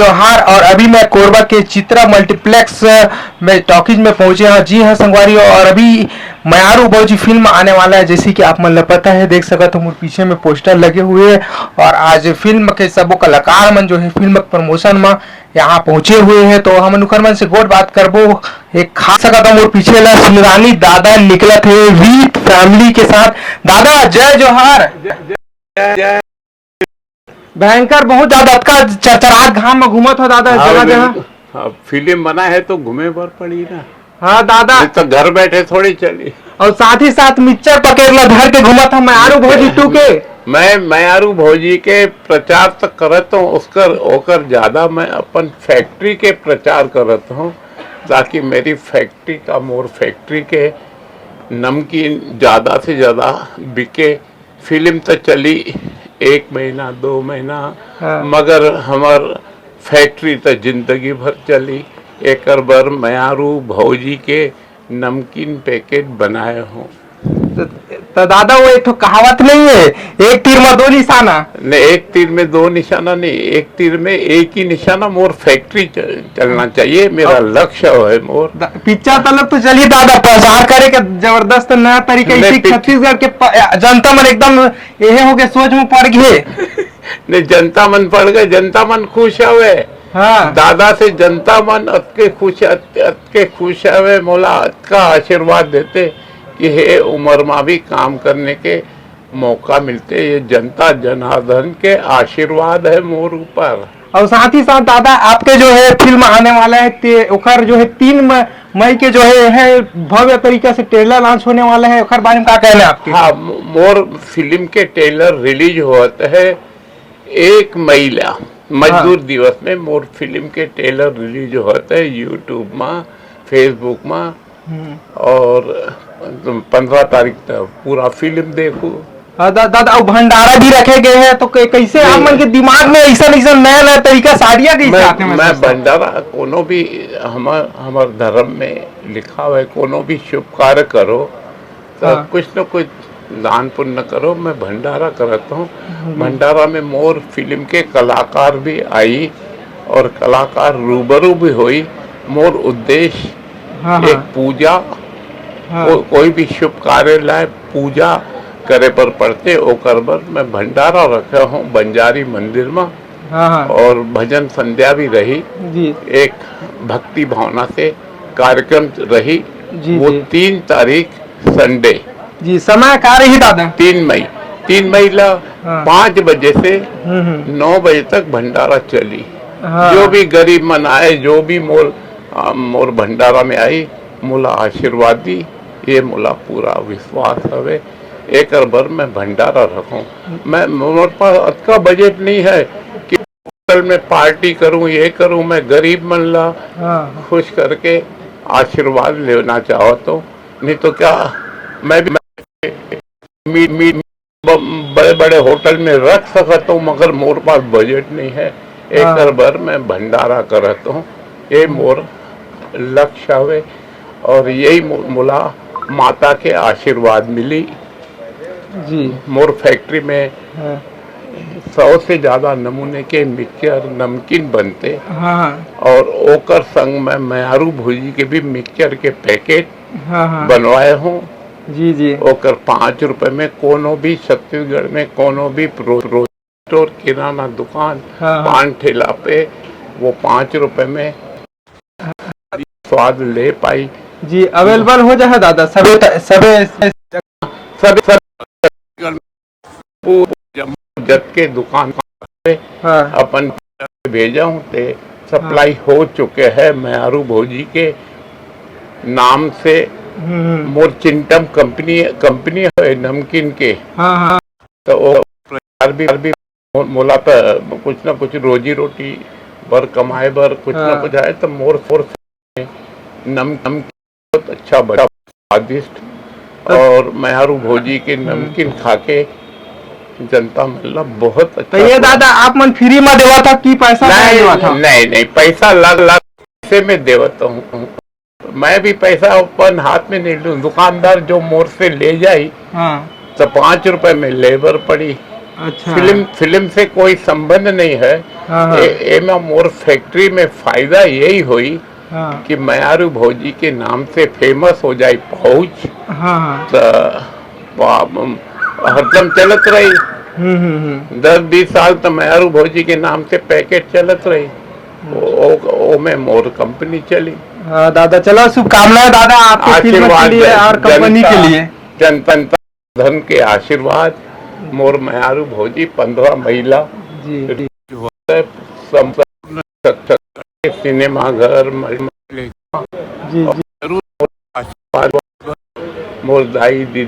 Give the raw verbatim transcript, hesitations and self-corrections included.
जोहार। और अभी मैं कोरबा के चित्रा मल्टीप्लेक्स में टॉकीज में पहुंचे हंव। जी हां संगवारी हो, और अभी मयारू भौजी फिल्म आने वाला है, जैसे कि आप मन ल पता है, देख सकत हो मोर पीछे में पोस्टर लगे हुए हैं। और आज फिल्म के सबो कलाकार मन जो है फिल्म के प्रमोशन में यहां पहुंचे हुए हैं, तो हमन उखर मन से गोठ बात करबो। एक खास सकत हो मोर पीछे ला शिवरानी दादा निकलत हे विथ फैमिली के साथ। दादा जय जोहार। भयंकर, बहुत ज्यादा अतका चरचरात घाम में घूमत हो दादा, हाँ, जगह जगह। हाँ, फिल्म बना है तो घूमे बर पड़ी ना। हाँ दादा। नहीं तो घर बैठे थोड़ी चली। और साथ ही साथ मिक्सचर पकेट ला धर के घूमत हो मयारू भौजी टू के। मैं मयारू भौजी के प्रचार तो करत हूँ, उसकर ओकर ज्यादा मैं अपन फैक्ट्री के प्रचार करत हूँ, ताकि मेरी फैक्ट्री का, मोर फैक्ट्री के नमकीन ज्यादा से ज्यादा बिके। फिल्म तो चली एक महीना, दो महीना, हाँ। मगर हमर फैक्ट्री तो जिंदगी भर चली। एकर बर मयारू भौजी के नमकीन पैकेट बनाए हूँ। तो, तो दादा, वो एक ठो कहावत नहीं है, एक तीर में दो निशाना? नहीं, एक तीर में दो निशाना नहीं, एक तीर में एक ही निशाना। मोर फैक्ट्री च-, चलना चाहिए, मेरा अब लक्ष्य है मोर। द-, पिक्चर तलक तो चली दादा, प्रचार करे के जबरदस्त नया तरीका। नहीं, इसी पिक- छत्तीसगढ़ के प-, जनता मन एकदम एहे होके सोच में पड़ गए। नहीं, जनता मन पड़ गए, जनता मन खुश हवे। हाँ। दादा से जनता मन अतके खुश, अत-, अतके खुश हवे, मोला अतका आशीर्वाद देते कि हे उम्र मा भी काम करने के मौका मिलते। ये जनता जनार्दन के आशीर्वाद है मोर ऊपर। और साथ ही साथ दादा, आपके जो है फिल्म आने वाला है, ते ओकर जो है तीन म-, मई के जो है, है भव्य तरीका से ट्रेलर लॉन्च होने वाला है, ओकर बारे में का कहना है आपके? हाँ, मो-, मोर फिल्म के ट्रेलर रिलीज होत है एक मई ला, मजदूर हाँ। दिवस में मोर फिल्म के ट्रेलर रिलीज होत है YouTube मा, Facebook मा। हम्म। और पंद्रह तारीख तक पूरा फिल्म देखू। हाँ, दा-, दादा, अउ भंडारा भी रखे गए हैं, तो कै-, कैसे आप नहीं। मन के दिमाग में ऐसा, ऐसा नया, नया तरीका साड़िया कैसे मैं, आते हैं मैं मतलब? भंडारा कोनो भी हमर, हमर धर्म में लिखा हुआ है, कोनो भी शुभ कार्य करो, तो हाँ। कुछ न कुछ दान पुण्य करो। मैं भंडारा करत हूँ। हम्म। भंडारा में मोर फिल्म के कलाकार भी आई और कलाकार रूबरू भी होई। मोर उद्देश्य हाँ, एक हाँ। पूजा, हाँ। को-, कोई भी शुभ कार्य लाए, पूजा करे पर पड़ते, ओकर बर मैं भंडारा रखे हूँ बंजारी मंदिर में। हाँ, हाँ। और भजन संध्या भी रही। जी। एक भक्ति भावना से कार्यक्रम रही। जी, वो जी। तीन तारीख संडे। जी, समय का रही दादा? तीन मई, तीन मई ला हाँ। पाँच बजे से हम्म, हम्म। नौ बजे तक भंडारा चली। हाँ। जो भी गरीब मन आए, जो भी मोर, आ, मोर भंडारा में आई, मोला आशीर्वाद दी, ये मोला पूरा विश्वास हवे। एकर बर मैं भंडारा रखूं। मैं, मोर पास अतका बजट नहीं है कि होटल में पार्टी करूं, ये करूं। मैं गरीब मन ला हाँ। खुश करके आशीर्वाद लेना चाहत हूं। नहीं तो क्या, मैं भी, मैं मी-, मी-, ब-, बड़े-बड़े होटल में रख सकत हूं, मगर मोर पास बजट नहीं है। एकर हाँ। बर मैं भंडारा करत हूं, ये मोर लक्ष्य हवे। और यही मो-, मोला माता के आशीर्वाद मिली। जी। मोर फैक्ट्री में हाँ। सौ से ज्यादा नमूने के मिक्सचर, नमकीन बनते। हाँ, हाँ। और ओकर संग में मयारू भौजी के भी मिक्सचर के पैकेट हाँ, हाँ। बनवाए हूँ। जी, जी। ओकर पाँच रुपए में कोनो भी छत्तीसगढ़ में कोनो भी प्रो-, प्रो-, स्टोर, किराना दुकान, हाँ, हाँ। पान ठेला पे वो पाँच रुपए में स्वाद ले पाई। जी, अवेलेबल हो जाए दादा, सबे त-, सबे सब, सब जब के दुकान पे हाँ। अपन भेजा हूँ ते सप्लाई हाँ। हो चुके हैं मयारू भौजी के नाम से। हम्म, हम्म। मोर चिंटम कंपनी, कंपनी है नमकीन के। हाँ, हाँ। तो वो प्रचार भी, भी मो-, मोला तो कुछ ना कुछ रोजी रोटी बर, कमाए बर कुछ ना हाँ। कुछ आए, तो मोर फोर्स नम-, नमकीन बहुत अच्छा बना, स्वादिष्ट। तो और मयारू भौजी के हम्म। नमकीन खा के जनता मन ला बहुत अच्छा तो ये लगा। दादा, आप मन फ्री में देवा था कि पैसा नहीं, नहीं देवा था? नहीं, नहीं, पैसा लग, लग से मैं देवत हूँ। मैं भी पैसा अपन हाथ में नहीं लूँ, दुकानदार जो मोर से ले जाई, हाँ। तो पाँच रुपए में लेबर पड़ी। अच्छा। फिल्म, फिल्म से कोई संबंध नहीं है। हाँ, हाँ। ए-, एमा मोर फैक्ट्री में फायदा यही होई हाँ। कि मयारू भौजी के नाम से फेमस हो जाए पाउच। हाँ, हाँ। त पा-, हरदम चलत रही। हम्म, हम्म, हम्म। दस बीस साल त मयारू भौजी के नाम से पैकेट चलत रही। ओ, ओ, ओमे मोर कंपनी चली। हाँ, दादा, चलो, शुभकामनाएं दादा, आपके फिल्म के आशीर्वाद लिए है, और कंपनी के जनता, लिए। जनता, धन के आशीर्वाद, मोर मयारू भौजी, पंद्रह महिला, जी, जी। सम-, सम-, सिनेमा घर, मल-, जी, जी। मोर दाई दीदी,